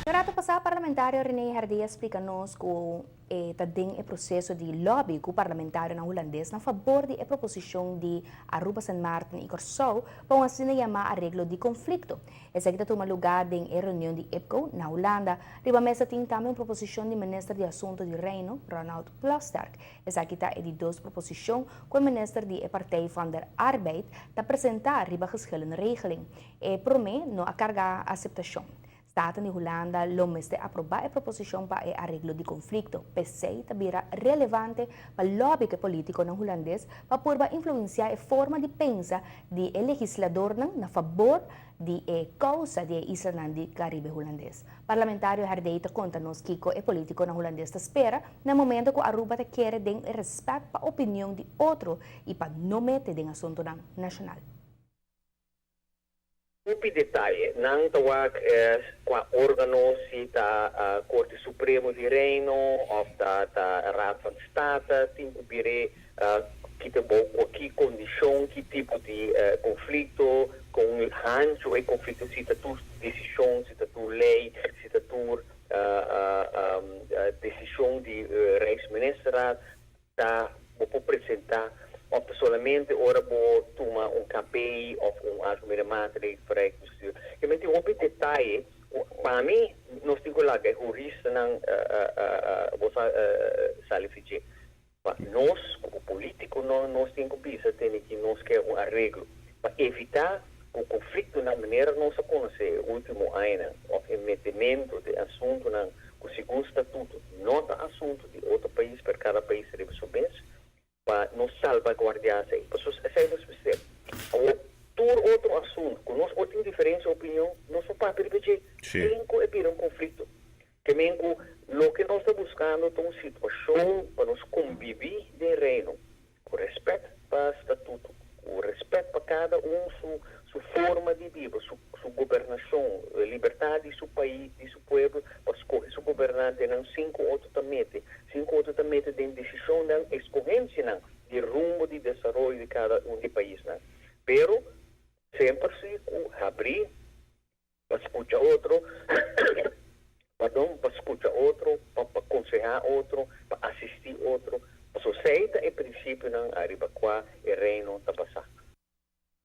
Un rato pasa parlamentario René Herdé a splica nos cu e ta den e proceso di lobby cu parlamentarionan Hulandes na fabor di e proposicion di Aruba, Sint Maarten y Corsou pa un asina yama areglo di conflicto. Esaki ta tuma lugar den e reunion di IPCO na Hulanda. Riba mesa tin tambe un proposicion di Minister di Asunto di Reino, Ronald Plasterk. Esaki ta e di dos proposicion cu e minister di e Partij van der Arbeid ta presenta riba geschillenregeling. E prome no a carga aceptacion. Staten di Hulanda lo mester aprobá e proposishon pa e areglo di konflikto. P'esei ta bira relevante pa lòbi ku e polítikonan hulandes pa purba influensiá e forma di pensa di e legisladornan na fabor di e kousa di e islanan di Karibe Hulandes. Parlamentario Herdey ta konta nos kiko e polítikonan hulandes ta spera na momento ku Aruba ta kere den e rèspèt pa opinion di otro i pa no mete den asuntunan nashonal. Hopi detaye. Nan ta wak kua organo, si ta Korte Supremo di Reino of ta ta Raad van State tin ku bire ki ta bou kua ki kondishon, ki tipo di konflikto, kon hanchu e konflikto, si ta tur desishon, si ta tur lei, si ta tur desishon di Rijksministerraad Ta bo por presenta of ta solamente ora bo tuma un KB of un algemene maatregel voor rijksbestuur. Ke men tin hopi detaye ku pa mi nos tin ku laga e huristanan bo sa sali fi dje. Pa nos komo politikonan nos tin ku bisa tene ki nos ke un areglo pa evita ku konfliktonan manera nos a konosé e ultimo añanan of e metemento den asuntunan ku segun statuto no ta asuntu di otro pais pero kada pais riba su mes pa nos salbaguardiá esei. Pasobra esei nos mester. Awor tur otro asuntu ku nos por tin diferensia opinion nos por papia riba dje sin ku e bira un konflikto. Ke men ku loke nos ta buskando ta un situashon pa nos kombibí den Reino ku rèspèt pa statuto, ku rèspèt pa kada un su su forma di biba, su su gobernashon, libertat di su pais, di su pueblo pa skohe su gobernantenan sin ku otro ta mete, sin ku otro ta mete den desishonnan, eskohensianan di rumbo di desaroyo di kada un di paisnan. Pero semper si ku habrí pa skucha otro, pardon, pa skucha otro, pa pa konsehá otro, pa asistí otro, pasobra esei ta e prinsipionan ariba kua e Reino ta basá.